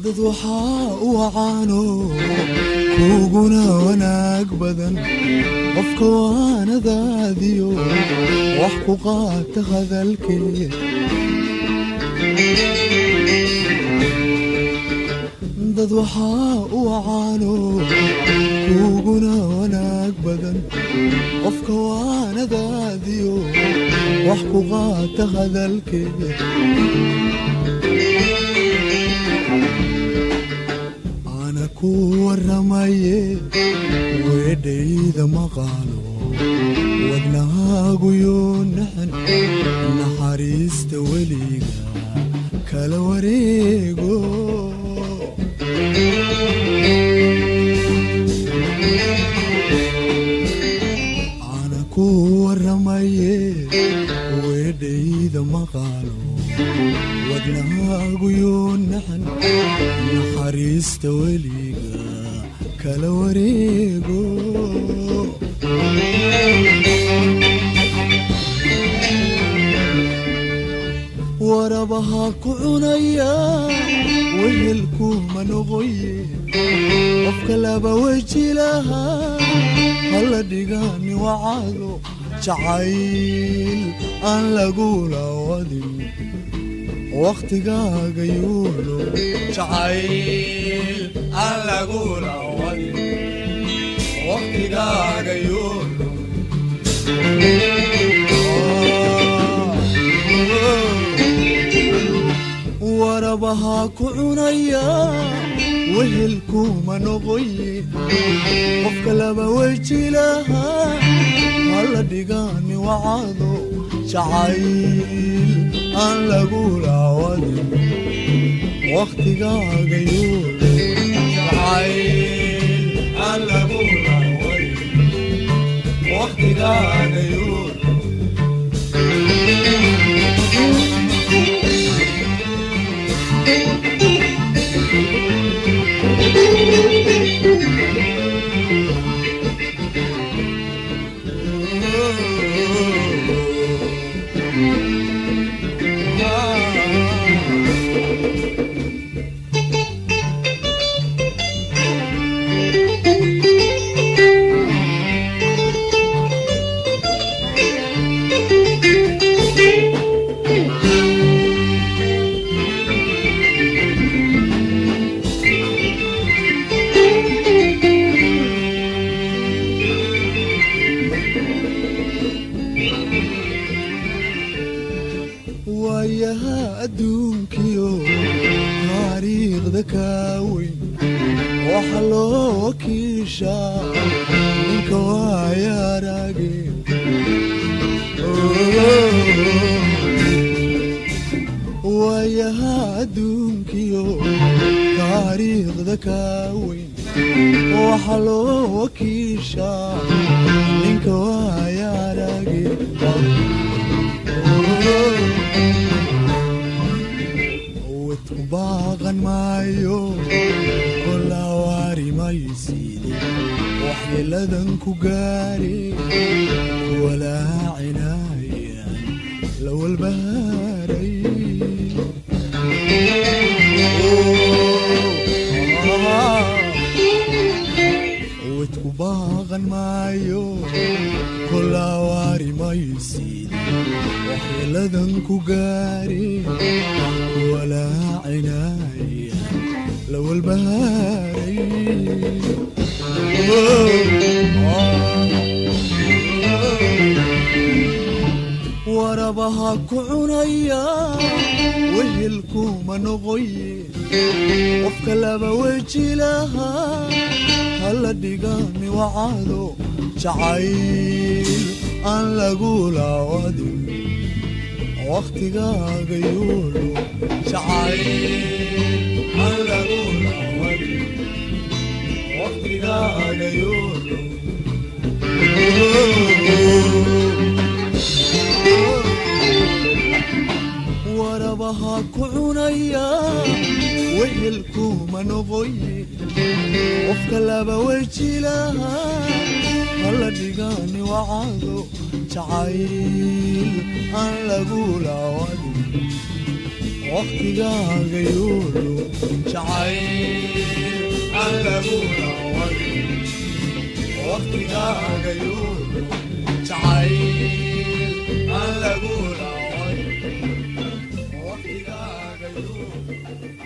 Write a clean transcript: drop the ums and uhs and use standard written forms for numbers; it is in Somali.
Dad waxaa u wacaano kuguna wanaag badan, qofka waanadaadiyo wax ku qaata hadalkeed. Dad waxaa u wacaano kuguna wanaag badan, qofka waanadaadiyo wax ku qaata hadalkeed. Ana ku waramaye, weedhayda maqaalo, wadnahaaguyo naxan, naxariista weliga kala wareego. Ana ku waramaye, weedhayda maqaalo, wadnahaaguyo naxan, naxariista weliga kala wareego. Warabaha ku cunaya wehelkuma noqoye, qofka laba weji lahaa hala dhigani wacado, jacayl aan lagula wadin wakhtigaaga yuulo, jacayl aan lagula wadin wakhtigaaga yuulo. Warabaha ku cunaya wehelkuma noqoye, qofka laba weji lahaa hala dhigani wacado, jacayl aan lagula wadin wakhtigaaga yuulo, jacayl aan lagula wadin wakhtigaaga yuulo. Waayaha adduunkiyo taariikhda kaa weyn, waxa loo wakiishaa ninka waaya arage. Waayaha adduunkiyo taariikhda kaa weyn, waxa loo wakiishaa ninka waaya arage. Wadku baaqan maayo, kolaa waari maysiide, waxyeeladan ku gaare walaacinayaan la walbahaaray. Wadku baaqan maayo, kolaa waari maysiide, waxyeeladan ku gaare walaacinaya la walbahaaray. Warabaha ku cunaya wehelkuma noqoye, qofka laba weji lahaa hala dhigani wacado, jacayl aan lagula wadin wakhtigaaga yuulo, jacayl aan lagula wadin wakhtigaaga yuulo. Waa ku cunaya, wehelkuma noqoye. Qofka laba weji lahaa hala dhigani wacado jacayl aan lagula wadin. Waqtigaaga yuulu jacayl aan lagula wadin. Waqtigaaga yuulu jacayl aan lagula wadin. Waqtigaaga yuulu.